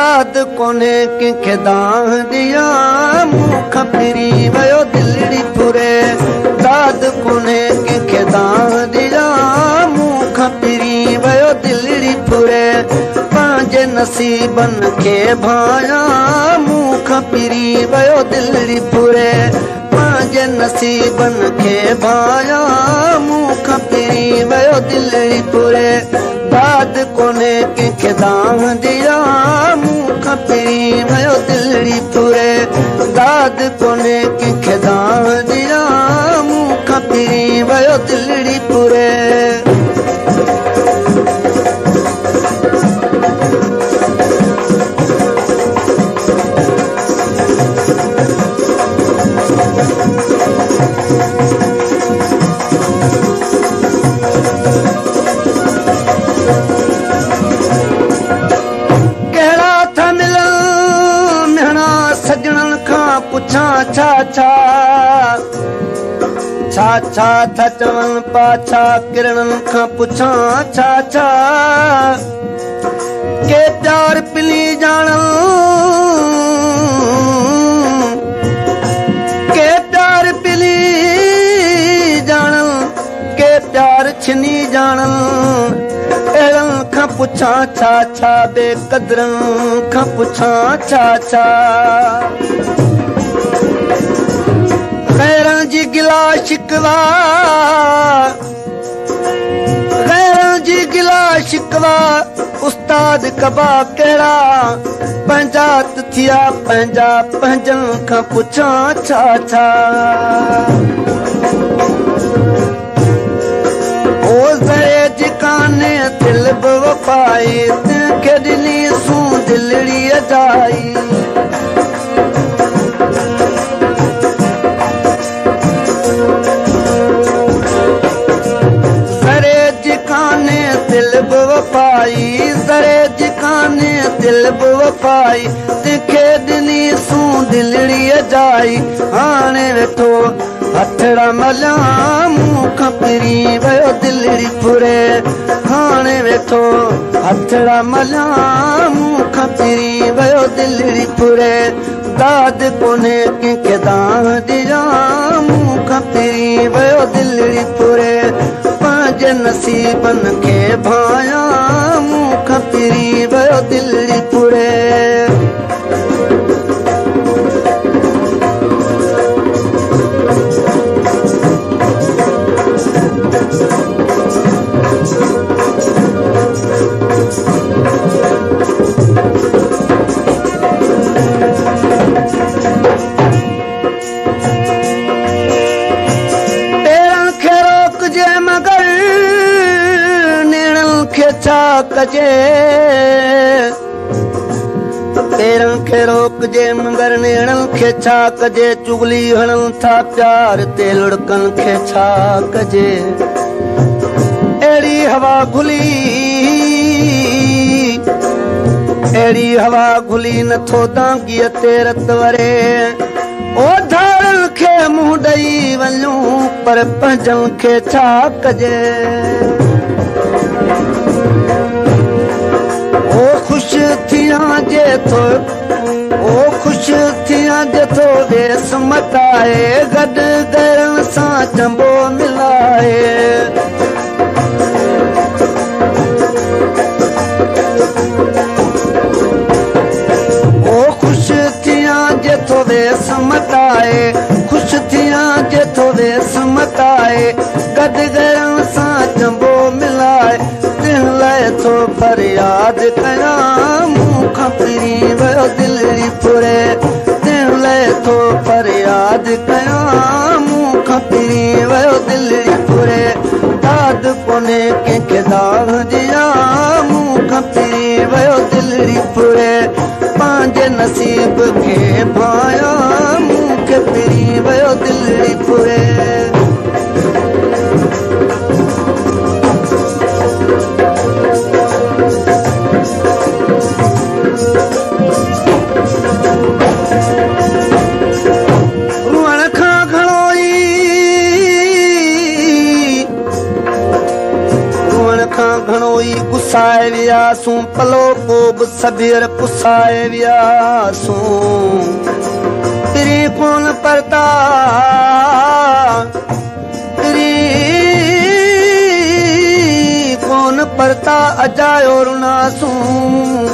داد ڪونهي ڪنهن کي دانهن ڏيان، مون کان ڦري ويو دلڙي ڦري. داد ڪونهي ڪنهن کي دانهن ڏيان، مون کان ڦري ويو دلڙي ڦري. پنهنجي نصيبن کي ڀانيان، مون کان ڦري ويو دلڙي ڦري. پنهنجي نصيبن کي ڀانيان، مون کان ڦري ويو دلڙي ڦري. داد ڪونهي ڪنهن کي دانهن ڏيان، مون کان ڦري ويو دلڙي ڦري. داد ڪونهي ڪنهن کي دانهن ڏيان، مون کان ڦري ويو دلڙي ڦري. ڪهڙا ٿا ملن مهڻا سڄڻن کان پڇان ڇا ڇا، ڇا ڇا ٿا چون پاڇا ڪرڻن کان پڇان ڇا ڇا. ڪي پيار پلي ڄاڻن، ڪي پيار پلي ڄاڻن، ڪي پيار ڇني ڄاڻن، اهڙن کان پڇان ڇا ڇا، بي قدرن کان پڇان ڇا ڇا. غيرن جي گلا شڪوا، غيرن جي گلا شڪوا استاد ڪبا ڪهڙا، پنهنجا ته ٿيا پنهنجا، پنهنجن کان پڇان ڇا ڇا. او ذري جي ڪانهي دل به وفائي، تنهن کي ڏني سون دلڙي اجائي. ذري جي ڪانهي دل به وفائي، ذري جي ڪانهي دل به وفائي، تنهن کي ڏني سون دلڙي اجائي. هاڻي ويٺو هٿڙا مليان، مون کان ڦري ويو دلڙي ڦري. هاڻي ويٺو هٿڙا مليان، مون کان ڦري ويو دلڙي ڦري. داد ڪونهي ڪنهن کي دانهن ڏيان، مون کان ڦري ويو دلڙي ڦري. پنهنجي نصيبن کي ڀانيان، مون کان ڦري ويو دلڙي ڦري. پيرن کي روڪجي مگر نيڻن کي ڇا ڪجي، پيرن کي روڪجي مگر نيڻن کي ڇا ڪجي. چغلي هڻن ٿا پيار تي لڙڪن کي ڇا ڪجي. اهڙي هوا گهلي، اهڙي هوا گهلي نٿو دانگيء تي رت وري. او ڌارن کي منهن ڏئي وڃون پر پنهنجن کي ڇا ڪجي. او خوش ٿيان جي ٿو، او خوش ٿيان جي ٿو ويس مٽائي، گڏ گهرن سان چنبو ملائي. او خوش ٿيان جي ٿو ويس مٽائي، خوش ٿيان جي ٿو ويس مٽائي، گڏ گهرن سان چنبو ملائي. تنهن لاءِ ٿو فرياد ڪيان، مون کان ڦري ويو دلڙي ڦري. تنهن لاءِ ٿو فرياد ڪيان، مون کان ڦري ويو دلڙي ڦري. داد ڪونهي ڪنهن کي دانهن ڏيان، مون کان ڦري ويو دلڙي ڦري. پنهنجي نصيب کي ڀانيان، مون کي ڦري ويو دلڙي ڦري. روئڻ کان گهڻو ئي، روئڻ کان گهڻو ئي گسائي ويا وياسون، پلو پو به سڀيئر پسائي وياسون. پرين ڪونه پرتا، پرين ڪونه پرتا، اجايو رناسون.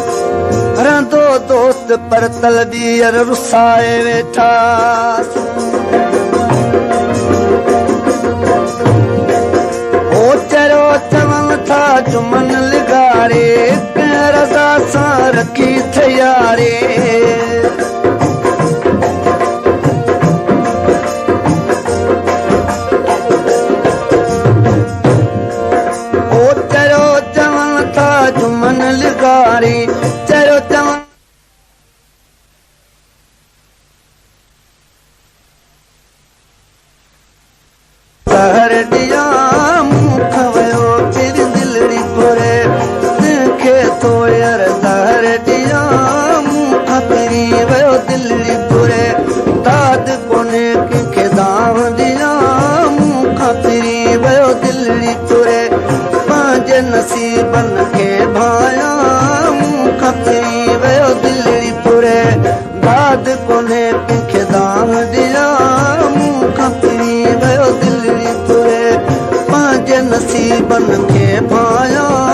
رهندو دوست پرتل ٻيهر رسائي ويٺاسون. او چريو چون ٿا جمن لغاري، ڪنهن رضا سان رکي ٿياري. او چريو چون ٿا جمن لغاري، چريو چون زهر ڏيان مون کان ويو پرين دلڙي ڦري، تنهن کي ٿو ير زهر ڏيان مون کان پرين ويو دلڙي ڦري. داد ڪونهي ڪنهن کي دانهن ڏيان مون کان پرين ويو دلڙي ڦري. پنهنجي نصيبن کي ڀايان مون کان پرين ويو دلڙي ڦري. داد ڪونهي ڪنهن کي دانهن ڏيان مون کان پرين ويو دلڙي ڦري. پنهنجي نصيبن کي ڀايان.